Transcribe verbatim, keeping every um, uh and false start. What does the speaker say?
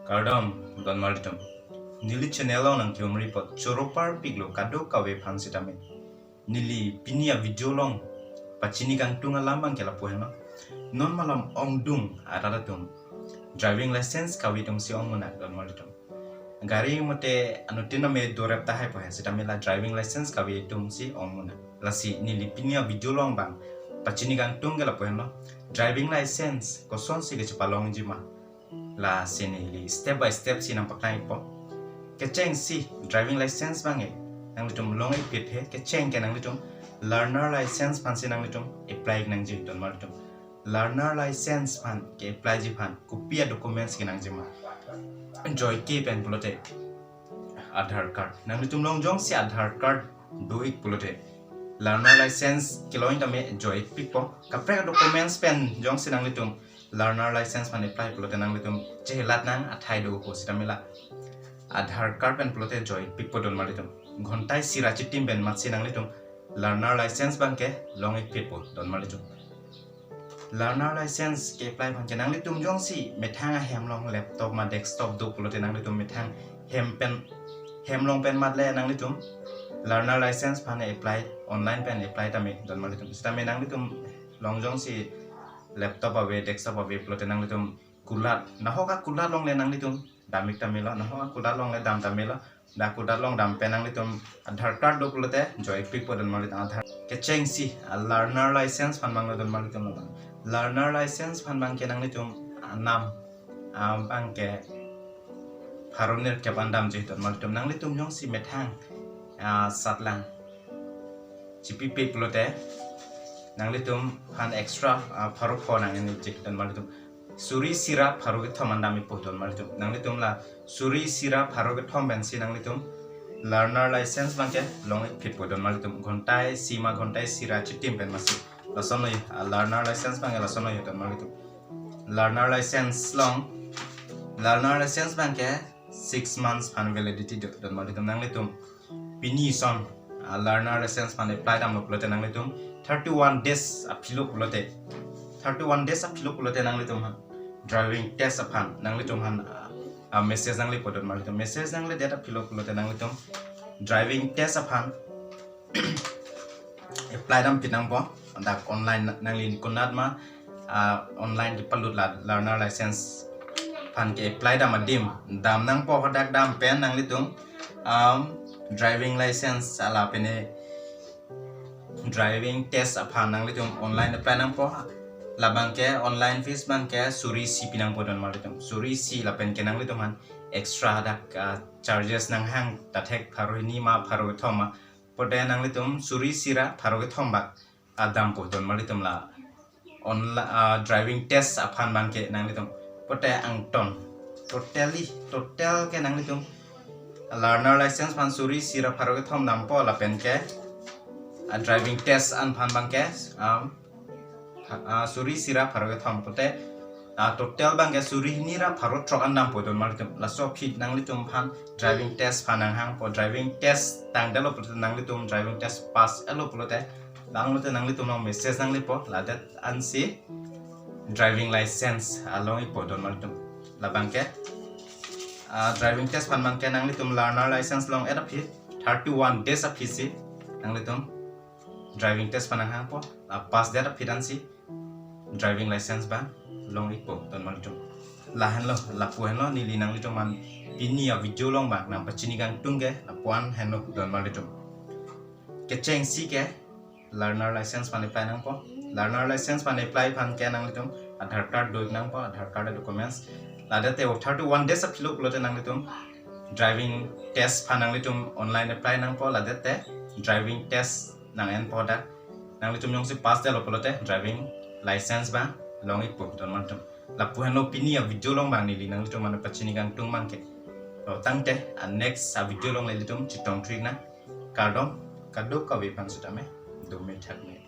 Kardom, don marlitum. Neli channel along nangke-umri apot choro parpiklo kadokave aphan sitame. Neli pini a-video along pachini kangtung alam abangke lapu henlo. Non malom ongdung arat atum driving license kave atumsi ong munak, don marlitum. Gari mate anuttin ame dorep tahai po he, sitame la driving license kave atumsi ong munak. Lasi neli pini a-video along abang pachini kangtung ke lapu henlo. Driving license kosonsi kachepalongji ma, lasi neli step by step si nangpaklang-ikpo. Kechengsi driving license abangke nanglitum long-ikpet he, kecheng ke nanglitum learner license aphansi nanglitum apply nangji, don marlitum. Learner license aphan ke-applyji aphan kopi a-documents kenangji ma? Joike pen pulote Aadhaar card. Nanglitum along jongsi Aadhaar card do-ik pulote, learner license kelong tame joi-ikpikpo. Kaprek documents pen jongsi nanglitum learner license aphan apply pulote nanglitum chehelat nang athai do po, sitame la Aadhaar card pen pulote joi-ikpikpo, don marlitum. Ghontai sira chitim pen matsi nanglitum learner license abangke long-ikpikpo, don marlitum. Learner license ke-apply aphan ke nanglitum jongsi methang ahem along laptop ma desktop do pulote nanglitum methang hem pen, hem along pen matle nanglitum learner license aphan apply, online pen apply tame, don marlitum. Sitame nanglitum along jongsi laptop ave, desktop ave pulote nanglitum kulat, nahok akulat alongle nanglitum dam-ik tamelo, nahok akulat alongle dam tamelo. Dak kulat along dam pen nanglitum Aadhaar card do pulote joi-ikpikpo, don marlitum. Aadhaar kechengsi a-learner license aphan abanglo, don marlitum, labang. Learner license aphan abangke nanglitum anam, ah, abangke pharo nerkep an damji, don marlitum. Nanglitum jongsi methang, ah, satlang chipipe pulote nanglitum aphan extra, ah, pharo pho nang-enji, don marlitum. Suri sira pharo kethom an dam-ikpo, don marlitum. Nanglitum la suri sira pharo kethom pensi nanglitum learner license abangke long-ikpikpo, don marlitum. Ghontai isi ma ghontai sira chitim pen masi. Lason lo, ah, learner license abangke lason lo, don marlitum. Learner license along, learner license abangke six months aphan validity do, don marlitum. Nanglitum pini ason, ah, learner license aphan apply damlo pulote nanglitum thirty-one days aphilo pulote, thirty-one days aphilo pulote nanglitum aphan driving test aphan nanglitum aphan, ah, ah, message nanglepo, don marlitum. Message nangledet aphilo pulote nanglitum driving test aphan apply dampik nangpo. Dak online nangli konat ma, ah, online kepalut la learner license aphan ke-apply dam adim dam nangpo. Hadak dam pen nanglitum, um, driving license ala pen driving test aphan nanglitum online apply nangpo. Labangke online fees abangke suri isi pi nangpo, don marlitum. Suri isi, lapen ke nanglitum aphan extra dak, ah, charges nanghang, ta thek pharo hini ma pharo kethom ma. Pote nanglitum suri sira pharo kethom bak, ah, dampo, don marlitum, la on la, ah, driving test aphan abangke nanglitum. Pote angton totally, total ke nanglitum learner license aphan suri sira pharo kethom dampo, lapen ke, ah, driving test an aphan abangke, um, ha-, ah, suri sira pharo kethom. Pote, ah, total abangke suri hini ra pharo throk an dampo, don marlitum. Laso aphi nanglitum aphan driving test aphan nanghangpo. Driving test tangdetlo pulote nanglitum driving test pass etlo pulote, bang lote nanglitum along message nanglepo, ladet ansi driving license along-ikpo, don marlitum. Labangke, ah, driving test aphan abangke nanglitum learner license long-et aphi thirty-one days aphi si nanglitum driving test aphan nanghangpo, ah, pass det aphi ansi driving license abang long-ikpo, don marlitum. Lahenlo, lapu henlo neli nanglitum aphan pini a-video along abang nangpachini kangtung ke lapu-an henlo, don marlitum. Kechengsi ke learner license aphan apply nangpo. Learner license aphan apply aphan ke nanglitum Aadhaar card do-ik nangpo, Aadhaar card documents. Ladet te thirty-one days aphilo pulote nanglitum driving test aphan nanglitum online apply nangpo. Ladet te driving test nang-enpo, dak nanglitum jongsi pass detlo pulote driving license abang long-ikpo, don marlitum. Lapu henlo pini a-video along abang neli nanglitum aphan pachini kangtung abangke. Lo tangte, a-next a-video along ilitum chetongthu-ik nang. Kardom, kadokave aphan sitame, dome thakme.